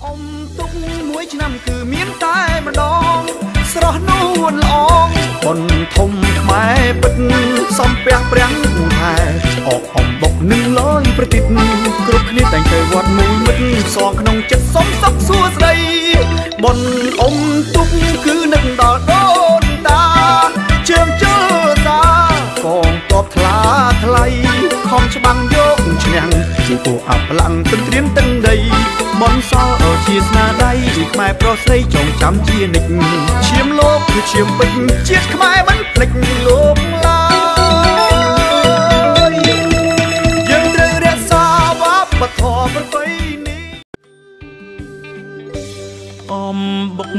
អុំទុកមួយឆ្នាំគឺមានតែម្ដងស្រស់នួនល្អងបុណ្យធំខ្មែរពិតសំពះព្រះខែអកអំបុកនឹងលយប្រតិទគ្រប់គ្នាតែងទៅវត្តមួយមិត្តសងក្នុងចិត្តសុំសុខសួស្តីបុណ្យអុំទុកគឺនឹកដល់ដូនតាជើងជើតាកងតបថ្លាថ្លៃខំច្បាំងយកឈ្នះជាពួកអាប់ឡាំងទន្ទ្រានទឹកដីមនសល់ជាស្នាដៃខ្មែរប្រុសស្រីចងចាំជានិច្ចឈាមលោកគឺឈាមពេជ្រជាតិខ្មែរមិនភ្លេចលោកឡើយយើងត្រូវរក្សាវប្បធម៌ប្រពៃណីអំបុក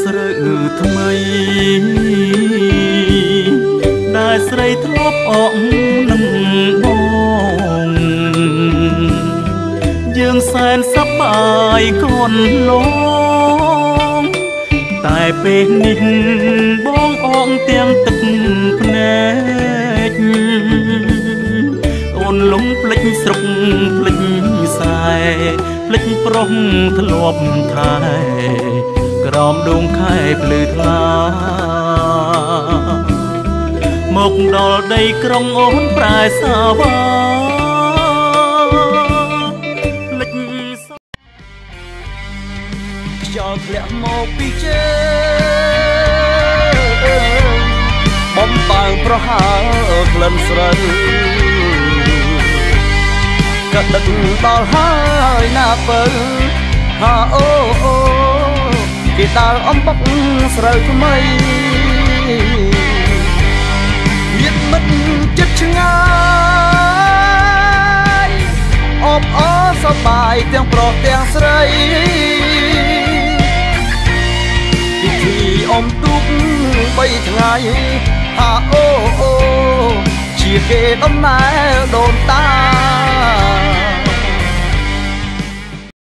ស្រូវថ្មីដែលស្រីធ្លាប់អកនឹងបងយើងសែនសប្បាយកូនលងតែពេលនេះបងអងទាំងទឹកភ្នែកអូនលំភ្លេចស្រុកភ្លេចខ្សែភ្លេចប្រុសធ្លាប់ថែក្រោមដួងខែភ្លឺថ្លាមកដល់ដីក្រុងអូនប្រែសាវ៉ាខ្យល់ធ្លាក់មកពីជើងបំបើងប្រហើក្លិនស្រូវក៏ដឹកដល់ហើយណាពៅហាអូអូគេដើរអំបុកស្រូវថ្មីញាតិមិត្តចិត្តឆ្ងាយអបអរសប្បាយទាំងប្រុសទាំងស្រីពិធីអុំទូក3ថ្ងៃហាអូអូជាគេដំណែលដូន